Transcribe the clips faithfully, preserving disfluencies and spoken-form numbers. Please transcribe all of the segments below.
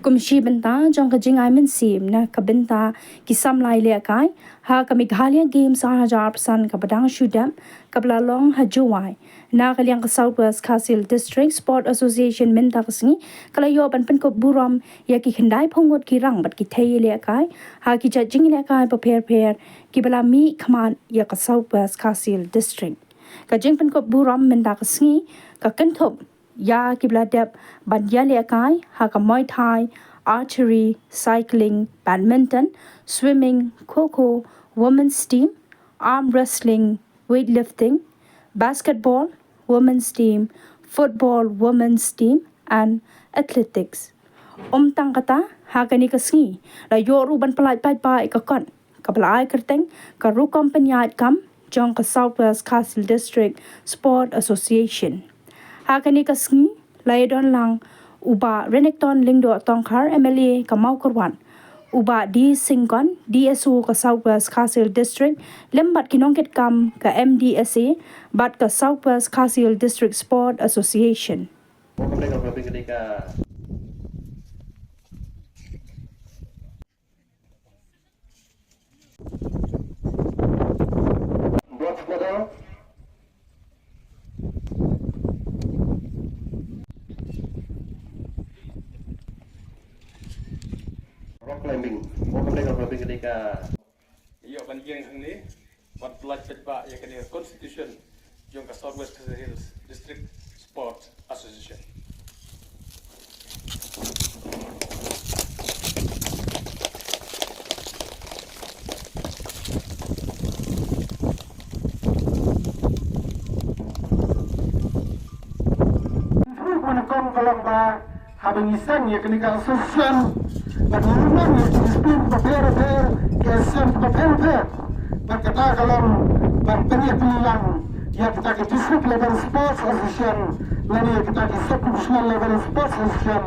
Kum shi bynta jong ka jingai mynsiem na ka bynta ki samla ïalehkai ha ka Meghalaya Games ar hajar arphew san kaba dang shu dep, kaba la long ha Jowai, na ka liang ka South West Khasi Hills District Sport Association mynta ka sngi ka la ïoh ban pynkup burom ïa ki khyndai phew ngut ki rang bad ki thei ïalehkai ha ki jait jingïalehkai bapher bapher kiba la mihkhmat ïa ka South West Khasi Hills District. Ka jingpynkup burom mynta ka sngi ka kynthup ïa kiba la dep ban ïalehkai ha ka Muay Thai, archery, cycling, badminton, swimming, kho kho, women's team, arm wrestling, weightlifting, basketball, women's team, football, women's team, and athletics. Ym tang kata, ha kane ka sngi la ïoh ruh ban pyllait paidbah ïa ka kot kaba la ai kyrteng ka rukom pynïaid kam jong ka South West Khasi Hills District Sport Association. Ha kane ka sngi la ïadon lang u Bah Renikton Lyngdoh Tongkhar, M L A ka Mawkyrwat, u Bah D Syngkon, D S O ka South West Khasi Hills District, lem bad ki nongkitkam ka M D S A bad ka South West Khasi Hills District Sport Association. Rock climbing. Rock climbing, rock climbing kane ka. Ïoh ban ïeng hangne ban pyllait paidbah ïa kane ka constitution jong ka South West Khasi Hills District Sport Association. Ruh ban kong ka long ba haba ngi seng ïa kane ka association, ba ngi ïoh ïa ki discipline bapher bapher, ki association bapher bapher. Bad kata ka long ban pynïaid pynïalang ïa kita ki district level sports association lane ïa kita ki sub divisional level sports association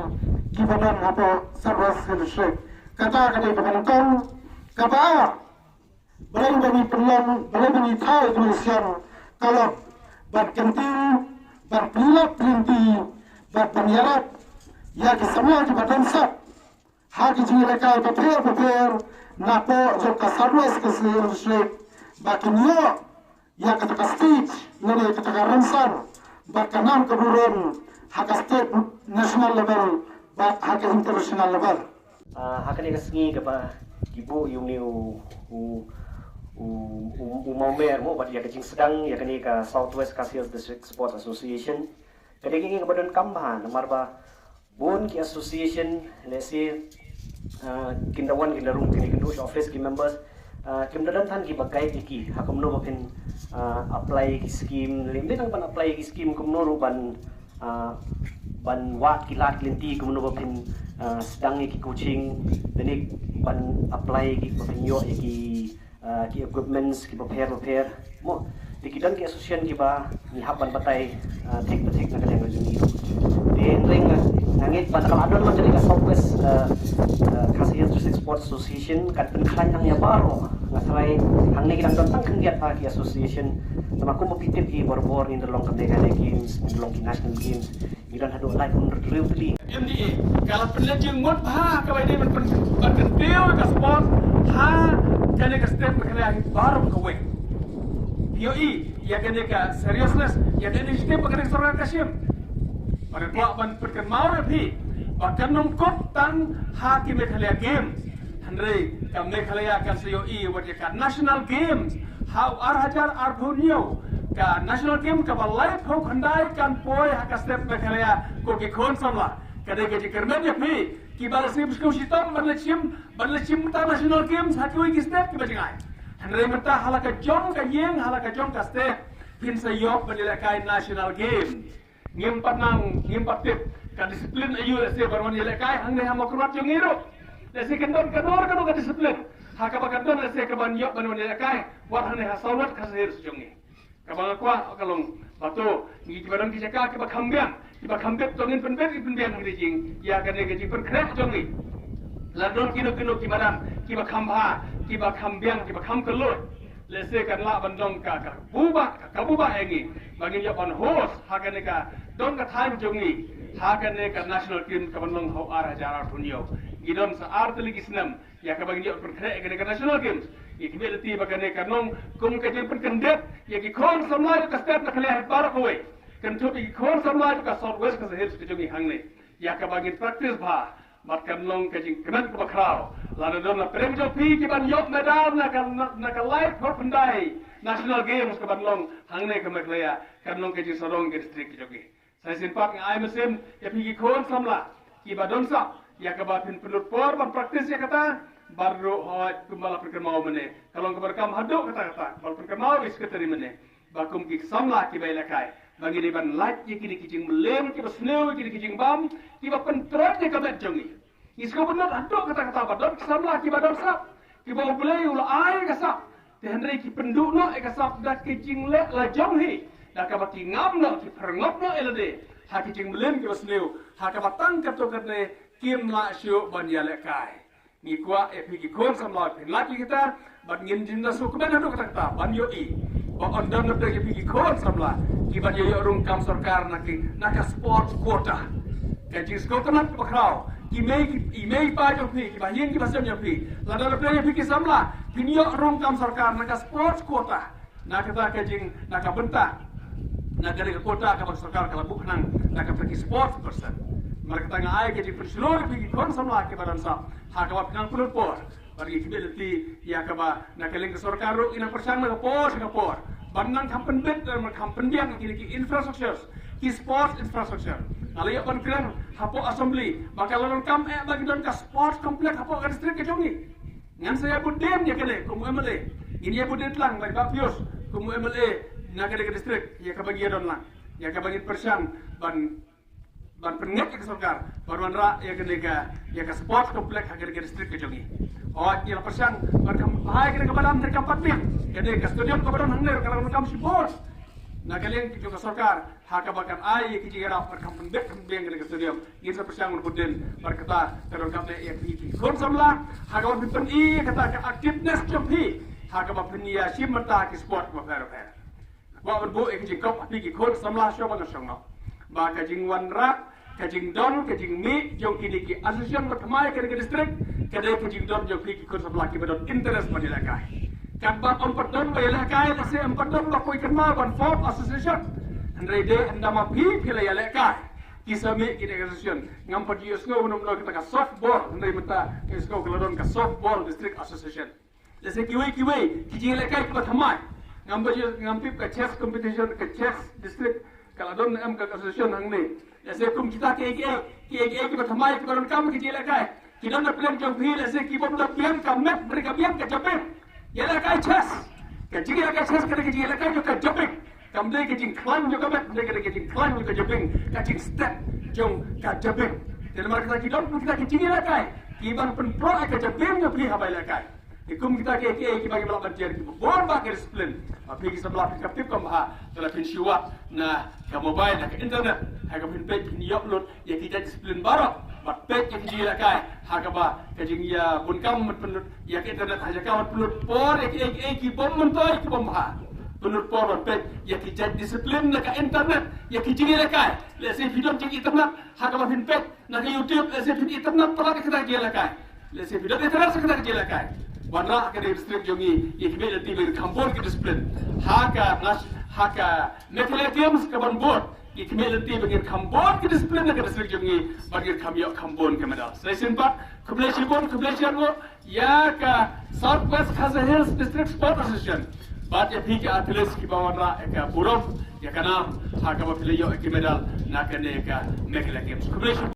kiba don hapoh South West District. Kata ka dei kaba nyngkong. Kaba ar, balei ba ngi pynlong, balei ba ngi thaw ïa kane ka session, ka long ban kyntiew, ban pynlong pynlong, ban pynïarap ïa ki samla kiba don sap ha ki jingïalehkai bapher bapher napoh jong ka South West Khasi Hills District, ba kin ïoh ïa kata ka stage lane ïa kata ka rynsan bad ka nam ka burom ha ka state, national level bad ha ka international level. Ah, ha kane ka sngi kaba ki buh ïa une u, u, u, u, u mawmer mo bad ïa ka jingsdang ïa kane ka South West Khasi Hills District Sports Association. Ka dei ka sngi kaba donkam bha namar ba bun ki association, lehse, ah, kin da wan kin da rung, kin da kynduh sha office ki members, ah, kim da don than kiba guide ïa ki ha kumno ba phin, ah, apply ki scheme, lymne tang ban apply ki scheme, kumno ruh ban, ah, ban wad ki lad ki lynti, kumno ba phin, ah, sdang ïa ki coaching, lane ban apply ki ba phin ïoh ïa ki ah, ki equipments kiba pher bapher. Mo, te ki don ki association kiba ngi hap ban batai, ah, thik ba thik na ka liang ka jong ngi. Te hynrei nga, nga ngeit ba na ka la don lang kane ka South West, ah, ah, Khasi Hills District Sports Association, kan pynkhlaiñ lang ïa baroh. Nga tharai hangne ki dang don tang khyndiat bha ki association. Namar kumba phi tip hi, barabor ngin da long ka Meghalaya Games, ngin da long ki National Games. Ngi don haduh lai phew hynriew tylli. M D A ka la pynleit jingmut bha kaba ïadei ban pyn-, ban kyntiew ka sport ha kane ka state Meghalaya hi baroh kawei. Ïohi ïa kane ka seriousness, ïa kane ka initiative ba kane ka sorkar ka shim. Bad nga kwah ban pynkynmaw ïa phi ba kan ym kut tang ha ki Meghalaya Games. Hynrei ka Meghalaya kan sa ïohi wat ïa ka National Games ha u ar hajar arphew hynñiew, ka National Games kaba laiphew khyndai kan poi ha ka state Meghalaya, ko ki khun samla. Ka dei ka jingkyrmen ïa phi kiba la sngewsih shitom ban leit shim, ban leit shim ta National Games ha kiwei ki state kiba jngai. Hynrei mynta ha la ka jong ka ïing, ha la ka jong ka state, phin sa ïoh ban ïalehkai National Games. Ngim pat nang, ngim pat tip ka discipline aïu lehse ban wan ïalehkai hangne ha Mawkyrwat jong ngi ruh. Lehse kan don, kan don, kan don ka discipline ha kaba kan don lehse kaban ïoh ban wan ïalehkai wat hangne ha South West Khasi Hills jong ngi. Kaba nga kwah ka long ba to ngi kiba don ki jaka kiba kham biang, kiba kham bit, to ngin pynbit, ngin pynbiang, ngin jing ïa kane ka jingpynkhreh jong ngi. La don kino kino ki madan kiba kham bha, kiba kham biang, kiba kham kylluid. Lehse kan lah ban long ka ka buba ka buba ïa ngi ba ngin ïoh ban host ha kane ka don ka thaiñ jong ngi ha kane ka National Games ka ban long ha u ar hajar arphew. Ngi don sa ar tylli ki snem ïa kaba ngin ïoh pynkhreh ïa kane ka National Games. Ngi khmih lynti ba kane kan long kum ka jingpynkyndit ïa ki khun samla jong ka state na ka liang baroh kawei. Kynthup ïa ki khun samla jong ka South West Khasi Hills ka jong ngi hangne ïa kaba ngin practice bha. Bad kan long ka jingkmen kaba khraw. Lada don na pdeng jong phi ki ban ïoh medal na ka na ka laiphew khyndai National Games ka ban long hangne ka Meghalaya, kan long ka jingsarong ka district ka jong ngi. Sa shisien pat nga ai mynsiem ïa phi ki khun samla ki ba don sap ïa kaba phin pynlut por ban practice ïa kata. Bad ruh hooid kumba la pynkynmaw mynne, ka long kaba donkam haduh katta katta ba la pynkynmaw ïa i secretary mynne. Ba kum ki samla ki ba ïalehkai ba ngin ïa ban lait ïa kine ki jingmlien ki ba sniew, kine ki jingbam ki ba pyntrot ïa ka met jong ngi. Ngi sngewbha ban lut haduh katta katta ba don ki samla ki ba don sap, ki ba U Blei u la ai ka sap. Te hynrei ki pynduh noh ïa ka sap da ki jingleh la jong hi, da kaba ki ngam noh, ki pyrngop noh ïa lade ha ki jingmlien ki ba sniew, ha kaba tang katto katne kim lah shuh ban ïalehkai. Ngi kwah ïa phi ki khun samla phin lait ïa kita, bad ngin jin da suk kmen haduh katta katta ban ïohi ba ynda na pdeng ïa phi ki khun samla ki ban ïoh ïoh rung kam sorkar na ki na ka sports quota. Ka jingsngewtynnat kaba khraw, ki mei ki i mei i pa jong phi, ki ba ïing ki ba sem jong phi, lada na pdeng ïa phi ki samla phin ïoh rung kam sorkar na ka sports quota. Na kata ka jing na ka bynta na ka dei ka quota kaba ka sorkar ka la buh khnang na ka bynta ki sports person. Namar kata nga ai ka jingpynshlur ïa phi ki khun samla ki ba don sap ha kaba phi nang pynlut por. Bad ngi khmih lynti ïa kaba na ka liang ka sorkar ruh i nang pyrshang na ka por sha ka por ban nang kham pynbit, ban nang kham pynbiang ïa kine ki infrastructures, ki sports infrastructure. Nga la ïoh ban kren hapoh assembly ba ka la donkam eh ba ki don ka sports complex hapoh ka district ka jong ngi. Ngan sa ïa bud dien ïa kane kum U M L A. Ngin ïa bud dien lang bad Bah Pius kum U M L A na kane ka district ïa kaba ngi ïa don lang, ïa kaba ngin pyrshang ban ban pynngeit ïa ka sorkar ban wanrah ïa kane ka ïa ka sports complex ha kane ka district ka jong ngi. Hooid, ngi la pyrshang ban kham bha ïa kane kaba dang, te kam pat biang. Kane ka stadium kaba dang hangne ka la kam shibun na ka liang ka jong ka sorkar. Ha kaba kan ai ïa ki jingïarap ban kham pynbit kham pynbiang ïa ka stadium. Ngin sa pyrshang ban bud dien bad kata ka donkam eh ïa ki khun samla ha kaba phin pyni ïa kata ka activeness jong phi ha kaba phin ïa shim bynta ki sport bapher bapher. Kwah ban buh ïa ki jingkop ha phi ki khun samla shuwa ba ngan shong noh ba ka jingwanrah, ka jingdon, ka jingmih jong kine ki association ba thymmai kane ka district ka dei ka jingdon jong phi ki khun samla ki ba don interest ban ïalehkai. Katba ym pat don ba ïalehkai, lehse ym pat don ba poi kynmaw ban form association. Hynrei dei ynda ma phi phi la ïalehkai ki sa mih kine ki association. Ngam pat ju ïohsngew kumno kumno kata ka softball, hynrei mynta nga ïohsngew ka la don ka softball district association. Lehse kiwei kiwei ki jingïalehkai kiba thymmai. Ngam ba ju ngam tip ka chess competition, ka chess district ka la don em ka association hangne. Lehse kum kita kiei kiei kiei kiei kiba thymmai kiba donkam ki jingïalehkai. Ki don na pdeng jong phi lehse ki bym da biang ka met, hynrei ka biang ka jabieng. Ïalehkai chess. Ka jingïalehkai chess ka dei ka jingïalehkai jong ka jabieng. Kam dei ka jingkhlaiñ jong ka met, hynrei ka dei ka jingkhlaiñ jong ka jabieng, ka jingstet jong ka jabieng. Te namar kata ki don kita ki jingïalehkai ki ban pynpra ïa ka jabieng jong phi haba ïalehkai. Te kum kita kiei kiei kiba ngi ba lah ban jer kiba bun bah ki discipline. Ba phi ki samla phi ka tip kam bha, te la phin shu wad na ka mobile, na ka internet, ha ka phin peit phin ïoh lut ïa ki jait discipline baroh. Bad peit ïa ki jingïalehkai ha kaba ka jingïabun kam ban pynlut ïa ka internet, ha jaka ban pynlut por ïa kiei kiei ki bym myntoi ki bym bha. Pynlut por ban peit ïa ki jait discipline na ka internet, ïa ki jingïalehkai. Lehse phi don jingitynnat ha kaba phin peit na ka YouTube, lehse phin itynnat palat ïa kita ki jingïalehkai. Lehse phi don interest ïa kita ki jingïalehkai. Wanrah ha ka district jong ngi, ngi khmih lynti ba ngin kham bun ki discipline ha ka nas-, ha ka Meghalaya Games ka ban bud. Ngi khmih lynti ba ngin kham bun ki discipline ha ka district jong ngi bad ngin kham ïoh kham bun ki medal. Sa shisien pat khublei shibun, khublei shihajar nguh ïa ka South West Khasi Hills District Sport Association bad ïa phi ki athletes kiba wanrah ïa ka burom, ïa ka nam ha kaba phi la ïoh ïa ki medal na kane ka Meghalaya Games. Khublei shibun.